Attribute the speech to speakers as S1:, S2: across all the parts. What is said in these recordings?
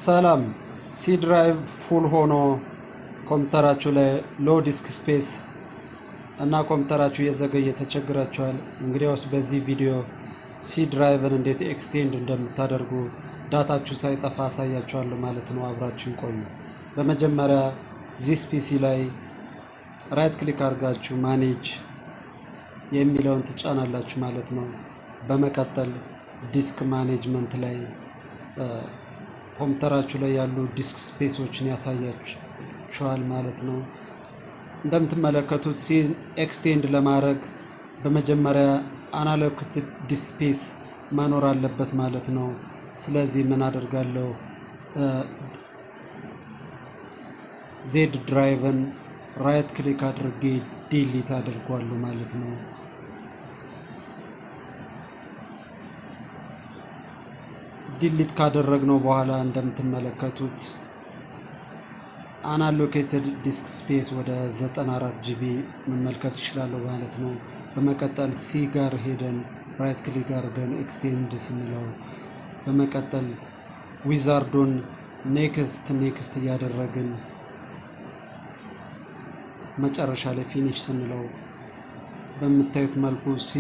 S1: ሰላም። C drive full ሆኖ ኮምፒውተራችሁ ላይ low disk space እና ኮምፒውተራችሁ እየዘገየ ተቸግራችኋል። እንግዲያውስ በዚህ ቪዲዮ C drive ን እንዴት extend እንደምታደርጉ ዳታችሁ ሳይጠፋ አሳያችኋለሁ ማለት ነው። አብራችሁኝ ቆዩ። በመጀመሪያ This PC ላይ right click አድርጋችሁ manage የሚለውን ትጫናላችሁ ማለት ነው። በመቀጠል disk management ላይ ኮምፒውተራችሁ ላይ ያሉ disk space ኦችን ያሳያችኋል ማለት ነው። እንደምትመለከቱት C extend ለማድረግ በመጀመሪያ unallocated disk space መኖር አለበት ማለት ነው። ስለዚህ ምን አደርጋለሁ? Z drive ን right click አድርጌ delete አድርጓለሁ ማለት ነው። Delete ካደረግነው በኋላ እንደምትመለከቱት unallocated disk space ወደ 94 GB መመልከት እችላለሁ ማለት ነው። በመቀጠል C ጋር ሄደን right click አድርገን extend ስንለው፣ በመቀጠል wizard ኡን next next እያደረግን መጨረሻ ላይ finish ስንለው በምታዩት መልኩ C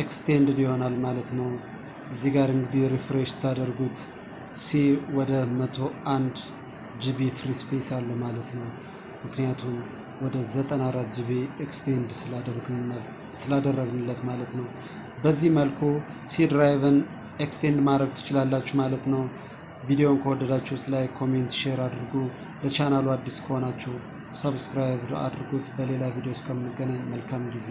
S1: extended ይሆናል ማለት ነው። እዚህ ጋር እንግዲህ refresh ስታደርጉት C ወደ 101 GB free space አለው ማለት ነው። ምክንያቱም ወደ 94 GB extend ስላደረግንለት ማለት ነው። በዚህ መልኩ C drive ን extend ማድረግ ትችላላችሁ ማለት ነው። ቪዲዮን ከወደዳችሁት like፣ comment፣ share አድርጉ። ለቻናሉ አዲስ ከሆናችሁ subscribe አድርጉት። በሌላ ቪዲዮ እስከምንገናኝ መልካም ጊዜ።